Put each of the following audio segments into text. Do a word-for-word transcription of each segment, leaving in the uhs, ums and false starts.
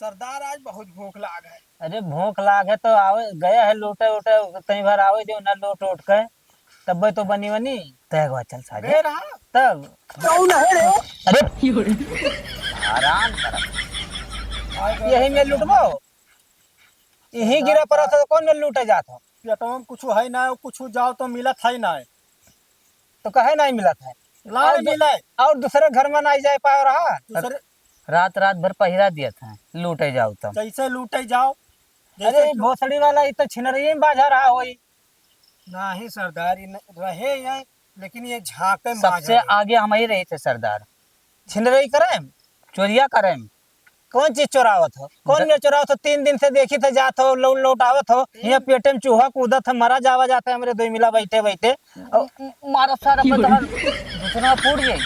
सरदार, आज बहुत भूख लाग है। अरे, भूख लाग है तो आवे, गया है लूटे उटे, तई भर आवे जो ना लूट उट के, तब्बे तो बनी बनी। तय गवा चल साजे। बे रहा। तब। कौन है रे? अरे, आराम कर। यही में लूटबो, यही गिरा पड़ा था तो कौन में लूटे जात हो? पेटवा में कुछ है ना, कुछ जाओ तो मिलत है ना। तो कहे नहीं मिलत है? लाड़ और दू-, मिले। और दूसरे घर में नहीं जाए पाए रहा। दूसरे रात रात भर पहिरा दिया था, लूटे जाओ तब। जैसे लूटे जाओ, जैसे अरे, लू- भोसड़ी वाला, ये तो छिनरिये में बाझा रहा होई। नहीं सरदार, ये न-, रहे ये, लेकिन ये झांके में बाझा सबसे रहे। आगे हम ही रहे थे सरदार। छिनरई करेम, चोरिया करेम। कौन चीज चोरावत हो? कौन द- में चोरावत हो? तीन दिन से देखी थे, जात हो, लौट लौट आवत हो। तीन हियाँ पेटे में चूहा कूदत है, मरा जावा जाता है हमरे दो मिला बैठे बैठे। म-, म-, मारो सारा पता है, घुटना फूट जाई।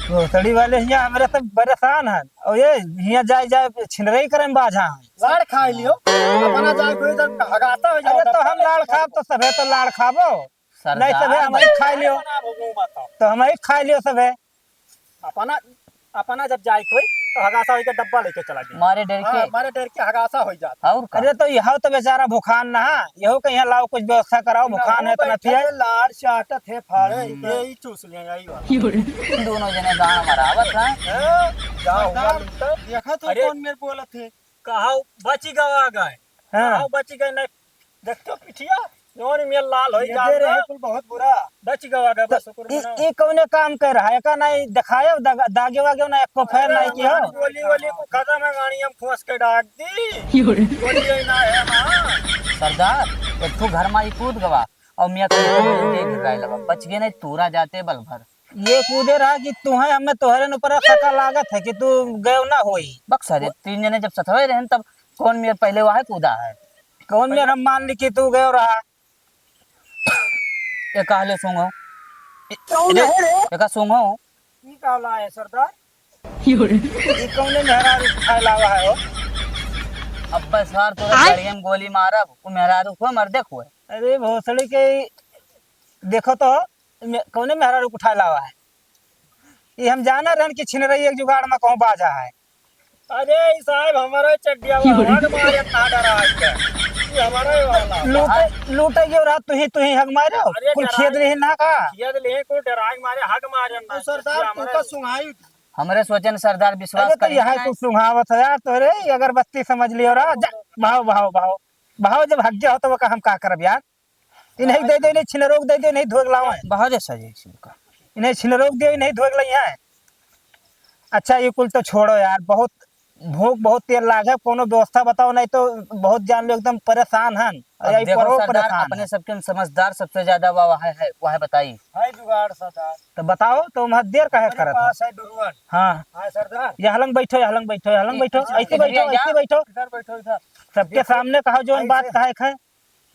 भोसड़ी वाले हियाँ हमरे से परेशान हैं। और ये हियाँ जाए जाए छिनरई करेम बाझा हैं। लाड़ खा लियो, अपना जाए कोई जन हगाता हो जाओ, अरे तो हम लाड़ खाब तो सभे तो लाड़ खाबो। सरदार नहीं सभे हम ही खा लियो। तो हम ही खा लियो सभे। अपना, अपना जब जाए कोई तो हगासा होई के डब्बा लेके चला जाए। मारे डर हाँ, के। मारे डर के हगासा हो जाता। और का? अरे तो यह तो बेचारा भुखान ना, यहो कहीं लाओ कुछ व्यवस्था कराओ, भुखान है तो ना पिए। लाड़ चाटत है फाड़े, हम्म। ये ही चूस ले, यही बात। दोनों जने गाँव मरावत हैं। हैं? जा हुआ सरदार, लूटा। देखा तो अरे, कौन मेरे बोलत है? कहाऊ बची गवा गए। हाँ। कहाऊ बची गए, नहीं देखतो पिठिया, जौन मेल लाल होई ये जात दे रहे बा। कुल बहुत बुरा। बची गवा गए, त बस ओकर ई, मनाओ। ई कौने काम कर रहा है? एका नहीं दिखाए, दाग-, दागे वागे ना, एको फेर अरे, नहीं किया। गोली वोली को खत्म है, गाड़ी हम खोस के डाक दी। यो रे। गोली ही ना है ना। सरदार, एक ठो घर में ही कूद गवा और मियाँ के देख रहा है लगा, बच गए नहीं, तूरा जाते बल भर। ये कूदे रहा कि तुहे हमें तोहरे न ऊपर शका लागत है कि तू गयो ना होई। बक सारे, तीन जने जब सथवे रहन तब कौन मेर पहले वहाँ कूदा है? कौन मेर हम मान ली कि तू गयो रहा? ये कहले सूंघो। ए-, कौन ए-, है रे? एका सूंघो। ई का ला है सरदार? ये कौने मेहरारू खाए लावा है हो? अब्बे सार तोरे आय? गाड़िया में गोली मारब, वो मेहरारू को मर देखो। अरे भोसड़ी के, देखो तो, मे-, कौने मेहरारू उठाए लावा है? ई हम जाना रहन कि छिनरई एक जुगाड़ में कहूँ बाझा है। अरे ई साहब, हमारा चड्डिया वाला हग मारे ना डरा के। ई हमारा ही वाला। लूटे, लूटे के रहा तुही, तुही हग मारे हो। अरे कुल डरा खेद के, नहीं ना का? खेद ले को डरा के मारे, हग मारे ना। तो सरदार, ये हमारा तू का ही। सुंघाई? हमरे सोचन सरदार विश्वास अरे तो करी यह नहीं। कुछ सुंघावत है यार, तोरे अगरबत्ती समझ लियो रहा। जा, भाव, भाव, भाव। भाव जब हग गया हो तो वो का हम का करब यार? इन्हें दे दो, इन्हें छिनरोक दे दो, इन्हें धोए के लाओ है। बहुत अच्छा जी, इनका। इन्हें छिनरोक दियो, इन्हें धोए के लाइए हैं। अच्छा, ये कुल तो छोड़ो यार, बहुत भूख, बहुत तेल लाग है, कोनो व्यवस्था बताओ, नहीं तो बहुत जान लो एकदम परेशान हन। अब अरे, देखो परो सरदार, परेशान अपने है। सबके समझदार सबसे ज्यादा वा-, वह है, वह बताई। है जुगाड़ सरदार। तो बताओ, तो हम देर काहे अपने करत हो? पास है डुरुअन। हाँ। हाँ सरदार। यह लंग बैठो, यह लंग बैठो, यह लंग ए, बैठो, इधर, ऐसे इधर बैठो, या? ऐसे बैठो। इधर बैठो, इधर। सबके देखो, सामने कहो, जो बात ऐसे। कहे है।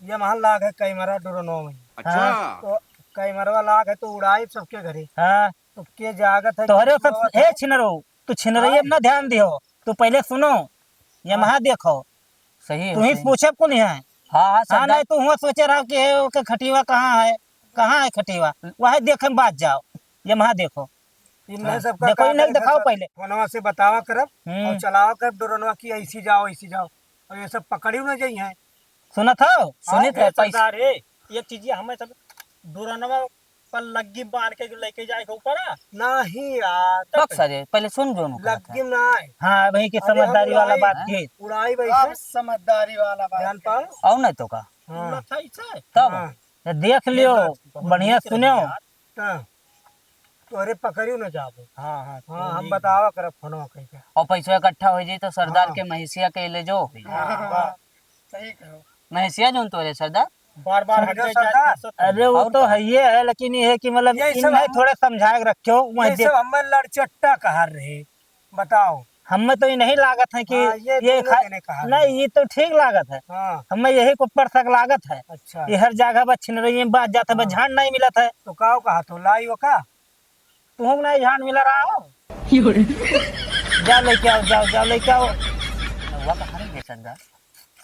ये महल लाग है कैमरा ड्रोनों में। अच्छा। हाँ। तो कैमरवा लाग है तो उड़ाई सबके घरे। हाँ। तो के जागत है, तोहरे के सब, सोवत हे है। छिनरो, तू छिनरई हाँ। अब ना ध्यान दियो, तू पहले सुनो, ये हाँ। महा देखो। सही है, तू ही सही। पूछे कौन है? हाँ, हाँ, हाँ, सरदार। नहीं, तू हुआ सोचे रहो कि हे, ओके खटीवा कहाँ है, कहाँ है खटीवा, वह देखे में बात जाओ, ये महा देखो। इन्हें हाँ, सबका देखो, का इन्हें करे दिखाओ सब पहले। फोनवा से बतावा करब हम्म। और चलावा करब ड्रोनवा की ऐसी जाओ, ऐसी जाओ। और ये सब पकड़ियो ना जाई हैं। सुनत हो? सुनित हाँ, है, ए पैसा। सरदार, ए, एक चीज ये हमें सब ड्रोनवा पर लग्गी बांध के लेके जाए के ऊपर आ। नहीं यार। बक सरे, पहले सुन जो नु कहत है। लग्गी ना है। हाँ, वही की अरे हम समझदारी वाला उड़ाई, बात की। उड़ाई वैसे। अब समझदारी वाला बात जान की। पाओ? और नहीं तो का? हाँ। उड़त है इसे। तब? हाँ। ये देख लियो, ये बात बहुत बढ़िया नीक सुनो। रही यार। हाँ। तोहरे पकड़ियो न जाबो। हाँ, हाँ, हाँ, हम बतावा करब फोनवा कइके। और पैसा इकट्ठा हो जाई तो सरदार हाँ। के महेशिया के ले जो। हाँ, हाँ, सही कहो। महेशिया जोन तोरे सरदार? बार-बार समझो हट जाए सरदार। जाए तो अरे वो और तो का? है ही है, लेकिन ये है कि मतलब ये सब इन्हें हम थोड़ा समझा के रखियो, वहीं ये देख। सब हमें लड़चट्टा कहा रहे, बताओ। हमें तो ये नहीं लागत है कि हाँ, ये ये दोनों खा-, जने कहा नहीं, रहे। ये तो ठीक लागत है। हाँ। हमें यही के ऊपर शक लागत है। अच्छा। ये हर जगह बस छिन रही है, बात जात है, बस हाँ। झाड़ नहीं मिलत है। तो का कहा तो लाई वो का? तुहूँ के नहीं झाड़ मिला रहा हो? यो रे। जाओ लेके आओ, जाओ, जाओ लेके आओ। नौवा कहाँ रह गया सरदार?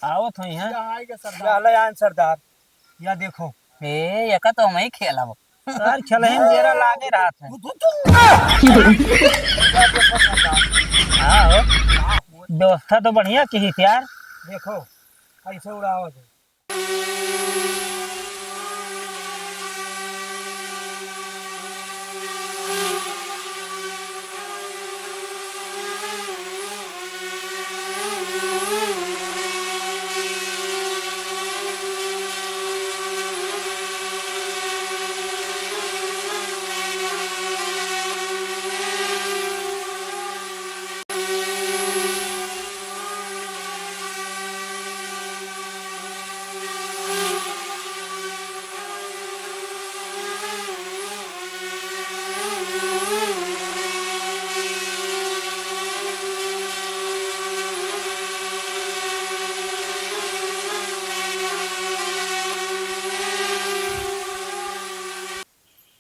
आवत होई हैं। या ले आन सरदार, या देखो। ए, एका तो हम ही खेलब। सर, खेलहिन जेरा लागे रहत है। यो रे। या देखो सरदार। हाँ हो। व्यवस्था तो बढ़िया किहिस यार। देखो, कैसे उड़ावत है।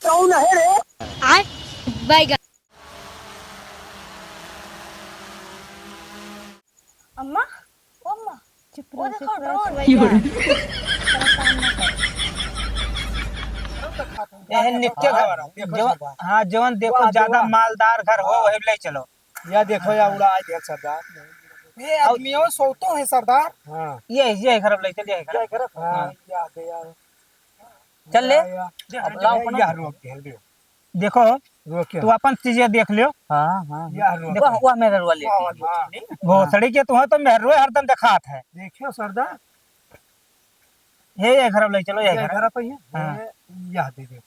कौन है रे? आय, बैगन। अम्मा, ओ अम्मा, चुप वो रहो, देखो, चुप रहो, ड्रोन। चुप रहो। परेशान ना करो। एहन नित्य घर, देखो, जो, सरदार। हाँ, जवन देखो, वाह, ज्यादा वाह। मालदार घर हो, वही ले चलो। या देखो, या उड़ा, आ गया सरदार। ये और आदमियों सोतो है सरदार। हाँ। ये, ये घर अब ले चलिए, घर। ये घर? हाँ, हाँ। या, या। चल ले। या, या। अब लाओ, या, अपना। या रोक दे, हल दे। देखो, रोक के। तू अपन चीजें देख लियो। हाँ, हाँ, हाँ। या रोक वह, दे। वह मेरा रुआ ले। हाँ, हाँ। भोसड़ी के तुहे तो मेहरुए हरदम देखात है। देखियो सरदार। हे, ये घर अब ले चलो, ये ये घर। घर पे ही है। हाँ। ये, या दे दे।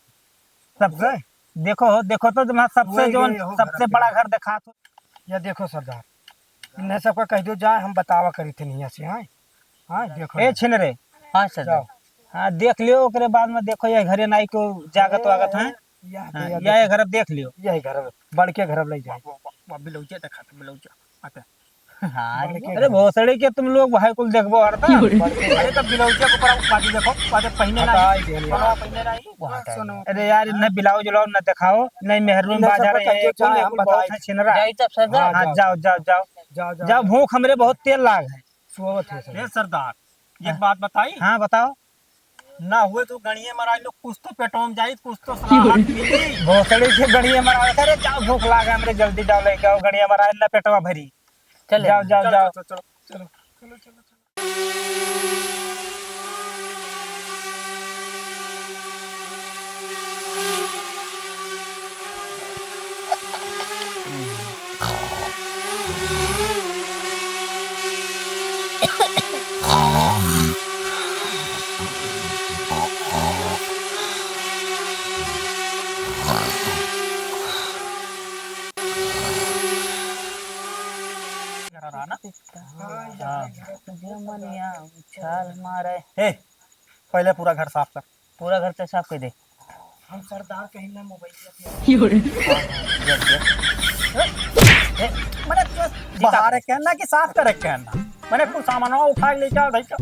सबसे, देखो, देखो तो तुम्हारा सबसे वही, जौन, वही, हो घर सबसे पे। बड़ा घर देखात हो। या देखो सरदार, इन्हें सबका कह दो जाए, हम बतावा करी थे नहीं से, हाँ? हाँ, देखो ए ना। छिन रे। हाँ सरदार। जाओ। हाँ, देख लियो, ओकरे बाद में देखो, ये घरे नाई को जागत वागत है। या हाँ, दे, या या ये देखो। घर अब देख लियो। यही घर अब, बड़के घर अब ले जाए। वा, वा, वा, बिलौजा देखा था, बिलौजा। आते। हाँ, बड़के अरे घर। भोसड़ी के तुम लोग भाई कुल देखबो हरता। बड़के घर। अरे तो बिलौजा को पर पादी देखो, पादे पहिने ना हटाई आई। दे, बोलो, पहिने ना आई। वो हटाई। सुनो। अरे यार, न ब्लाउज उलाउज न दिखाओ, नहीं मेहरून नहीं, बाजार सबको है, कहियो कुल चाहे, हम कुल बहुत बताई। है छिनरा। जाई तब सरदार। हाँ, हाँ, जाओ, जाओ, जाओ। जाओ, जाओ, जाओ। जाओ, भूख हमरे बहुत तेज लाग है। सोवत है सब। ए सरदार, एक हाँ। बात बताई? हाँ, बताओ। ना हुए तो गणिये मराई लो, कुछ तो पेटवा में जाई, कुछ तो सलाहत मिली। भोसड़ी के गणिये मराई, अरे जाओ, भूख लाग है हमरे, जल्दी जाओ लेके आओ, गणिये मराई ना पेटवा भरी। चले। जाओ, जाओ, चलो, जाओ। चलो, चलो, चलो, चलो, चलो। हाँ। जमनिया उछाल मारे। ए, पहले पूरा घर साफ कर। पूरा घर तो साफ कर दे। हम सरदार कहीं ना मोबाइल पे। हाँ, हाँ, दे, दे। ए, ए, मने तो बाहर के ना कि साफ करे के ना? मने कुल सामानवा उठा के ले जाओ, भाई, का?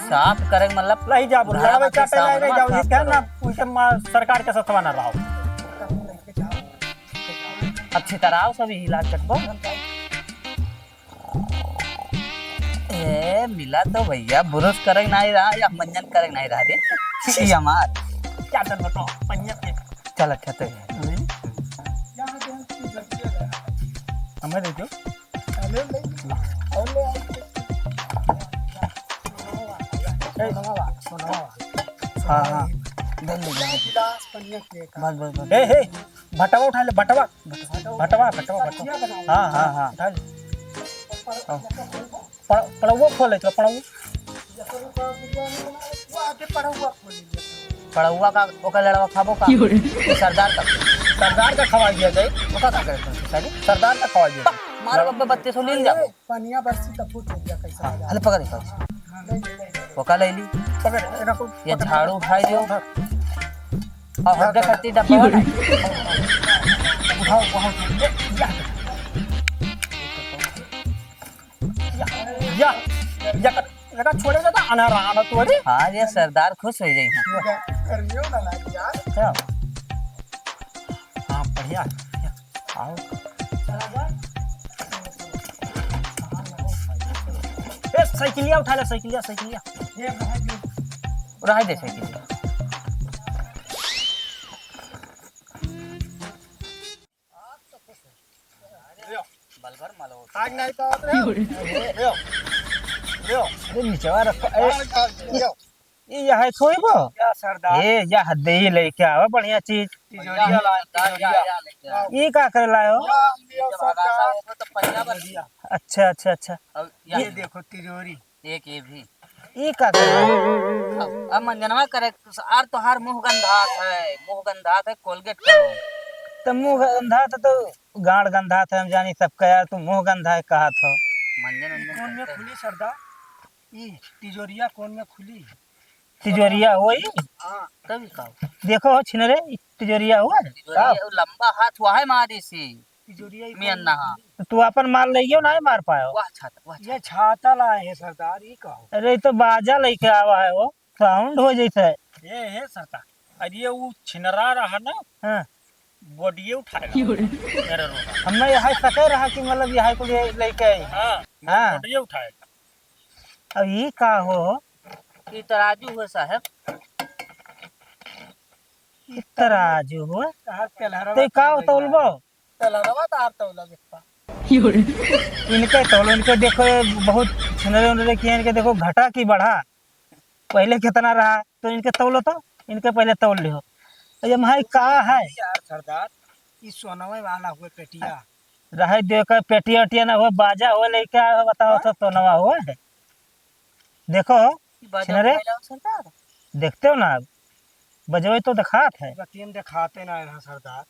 साफ करे के मतलब लही जा, बोल, घर लड़ावे में चाटे साफ लगे जाओ, साफ ये क्या करो। ना, उनके मा-, सरकार के सतवा ना रहो। अब छितराव सब ही इलाज करबो। ए, मिला तो भैया, ब्रश करे नाई रहा या मंजन करे नाई रहा रे। छी, हमार। क्या कर बताओ, पंजाब के। चल, अच्छा तो है। हमें दे दो। अरे, ले। और ले, और ले। ए, हाँ, हाँ। दे ले, दे ले। गिलास, पनिया के का। बस, बस, बस। ए, हे, भटवा उठा ले, भटवा। भटवा, भटवा, भटवा। हाँ, हाँ, हाँ। उठा ले। हाँ। पड़-, पड़ौआ खोले, चलो, पड़ौआ। पड़ौआ का, ओकर लड़वा खाबो का? की हो रे? ये सरदार का। सरदार का खवाई दिया जाए, ओका का करे तुम, सरदार का खवाई दिया जाए। मारो, अब बत्तीस सौ ले जाओ। पनिया बरसी त फूट हो गया, कैसा हाँ, लगा? अरे पकड़, पकड़। ओका ले ली। पकड़, रखो। ये झाड़ू उठाई दियो। और हड्डे खत्ती डब्बा वाला। उठाओ, उठाओ। या, या, या, या, छोड़े ना तो अनार आना तो अरे। हाँ, ये सरदार खुश हो जाई हैं। करियो ना लागी यार। क्या? हाँ, बढ़िया। आओ। ए, साइकिलिया उठा ले, साइकिलिया, साइकिलिया। रहा दे साइकिलिया। बलबर मलो। नहीं तो ले, ले, ले। अरे निचवा रखो। ए, ले। ये यहाँ थोड़ी बो। या सरदार। ए, या हद ही लेके आवा बढ़िया चीज। तिजोरिया लाए, तिजोरिया। ये का करे लाए हो? या, ये सरदार। अच्छा, अच्छा, अच्छा। अब ये देखो तिजोरी। एक ये भी। ई का करे? अब, अब मंजनवा करे, आर तोहार मुँह गंधात है, मुँह गंधात है, Colgate करो। त मुँह गंधात है तो गाड़ गंधात है, हम जानी सबका यार, तू मुँह गंधा है कहत हो। मंजन ई वंजन कौन में करते हैं। खुली सरदार? ई तिजोरिया कौन में खुली? तिजोरिया होई? हाँ। तभी का? देखो हो छिनरे, ई तिजोरिया हुआ है? तिजोरिया का? लंबा हाथ हुआ है मारी सी। तिजोरिया ही मियन कौन ना, हाँ। तो तू अपन माल लइयो ना मार पायो। वाह छाता, वाह ये छाता। छाता लाए हैं सरदार, ई का हो? अरे, ई तो बाजा लेके आवा है वो, sound हो जैसे। ये है सरदार, अरे ये वो छिनरा रहा ना, हाँ। Body उठाएगा। मेरे रोगा। हमें यह सके रहा कि मतलब यह को ले, लेके आई। हाँ, हाँ। Body उठाएगा। अब ई का हो? ई तराजू हो साहब। ई तराजू हो? तहार तेलहरवा ते का तौल तौलबो? तेलहरवा तहार तौला देखता। इनके तौलो, इनके देखो, ये बहुत छिनरे उनरे किए, इनके देखो घटा की बढ़ा। पहले कितना रहा, तो इनके तौलो तो, इनके पहले तौल लिहो। तो ये भाई का है? यार सरदार, ई सोनवे वाला हुए पेटिया। रहे दे का पेटिया उटिया ना हुए, बाजा हुए, लेके आए हो, बताओ तो सोनवा हुए। देखो, ई बाजा छिनरे? उठाइला हो सरदार? देखते हो ना आप, बजवे तो दिखात है। बतियन दिखाते ना रहा सरदार।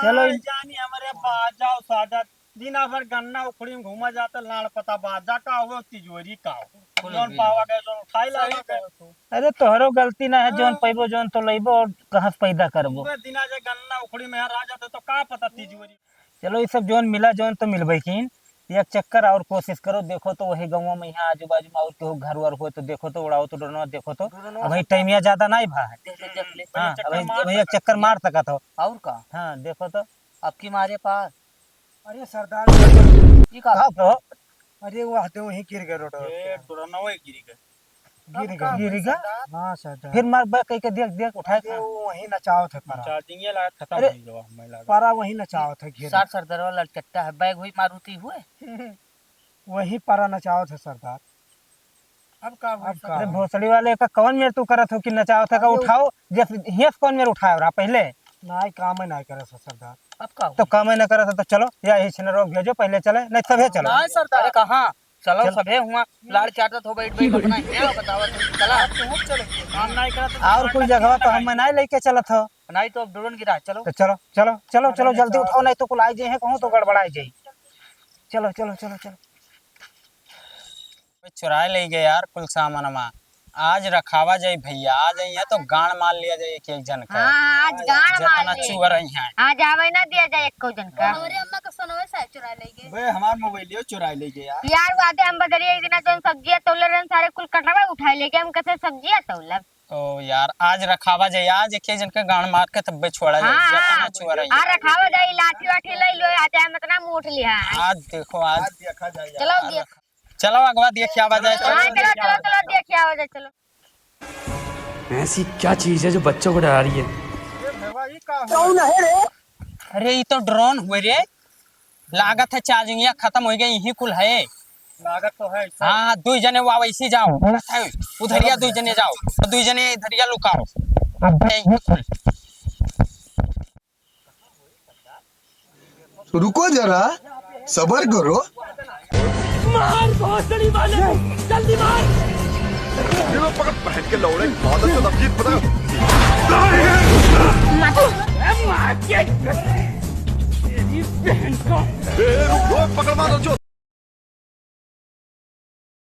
चलो, लाल इन- जानी हमरे बाजा और साजा, दिना भर गन्ना उखड़ी में घूमा जाता, लाड़ पता बाजा का हो, तिजोरी का हो। कुल जौन बिल पावा हो। गए, जौन उठाई लावा सही गए। कहो तू। अरे, तोहरो गलती ना है, जौन हाँ। पैबो, जौन तो लइबो और कहाँ से पैदा करबो। पूरा दिना जे गन्ना उखड़ी में हर आ जाता, तो का पता तिजोरी। चलो, ई सब जौन मिला, जौन तो मिलबे कीन। एक चक्कर और कोशिश करो, देखो तो वही गाँव में, यहाँ आजू बाजू में और केहू घर वर हो तो देखो तो, उड़ाओ तो ड्रोनवा, देखो तो। ड्रोनवा अबही सब टाइमिया ज्यादा नाई भा है। देख ले, देख ले। हाँ, भैया, चक्कर अबही, मार अबही एक सकत चक्कर हो। मार सकत हो। और का? हाँ, देखो तो। अब की मारे पार। अरे सरदार, ई का? का हो? अरे वो हते वहीं गिर गए रोड ए, पे। ड्रोनवा गिर गए। गिर गया। गिर गया? हाँ, सरदार। फिर मार बैग कह के देख, देख, उठाए अरे, खा। वो वहीं नचावत है परा। Charging ये लगा, खत्म अरे, हो गया, हमें लगा। परा वहीं नचावत है, घेर। सार सरदार वाला चट्टा है, बैग हुई मारुति हुए। वहीं परा नचावत है, सरदार। अब का हुआ, अब का सरदार? अरे, भोसड़ी वाले का कौन मेर तू करत हो कि नचावत है का? अरे, उठाओ, जैसे हियस कौन मेर उठाए रहा पहले? नाई, काम ही नाई करत है, सरदार। अब का तो हुआ? काम ही ना करत है, तो चलो, या यही छिनरो भेजो, पहले चले, नहीं तबे चलो। नाई, सरदार। अरे, कहाँ? चलो, चल। सभे हुआ लाड़ चाटत हो, बैठ, बैठ, अपना हियाँ बतावत हो, चला। आप तो हम चलो। काम नाई करत हो, और कुल जगह तो हम नाई लेके चलत हो। नाई तो अब ड्रोन गिरा, चलो। तो चलो, चलो, चलो, अरे चलो, जल्दी उठाओ, नहीं तो कुल आई जाए हैं, कहूँ तो गड़बड़ाई जाए। चलो, चलो, चलो, चलो। चुराए ले गए यार कुल सामानमा। आज रखावा जाई भैया, आ जाइए तो गांड मार लिया जाए एक एक जन का। हाँ, आज गांड मार जितना लिया। चुअर हैं। आज आवे ना दिया जाए एको जन का। हमरे अम्मा का सोनवे साहब चुरा ले गए। बे, हमार मोबाइलियो चुरा ले गए यार। यार, वादे हम बजरिया एक दिना जौन सब्जिया तौले रहन, सारे कुल कटवा उठाए ले गए। हम कहते सब्जिया तौलब। ओ यार, आज रखावा जाए, आज एक एक जन का गांड मार के तब्बे छोड़ा जाए, हाँ, जितना हाँ। चुअर हैं। आ रखावा जाए, लाठी वाठी ले लो, आज हम इतना मूठ लिया है। आज देखो, आज आज देखा जाए यार। चलो, आज दिया। रखा- चलो, अगवा देखिया बा जाए, चलो। हाँ, चलो, चलो, चलो, देखिया बा जाए, चलो। ऐसी क्या चीज है जो बच्चों को डरा रही है? कौन है रे? अरे, ई तो ड्रोन हुए रे। लागत है चार्जिंगिया खत्म हो गई, यही कुल है। लागत तो है, सर। हाँ, दुई जने वो वैसे जाओ। उधरिया दुई जने जाओ, दुई जने इधरिया लुकाओ। अब यही कुल। रुको जरा, सबर करो। मार भोसड़ी वाले, जल्दी मार। ये लो पकड़, बहन के लौड़े, आदत से तब जीत पता। मार के, तेरी बहन को। ए, रुक, रुक, पकड़, मारो, जो।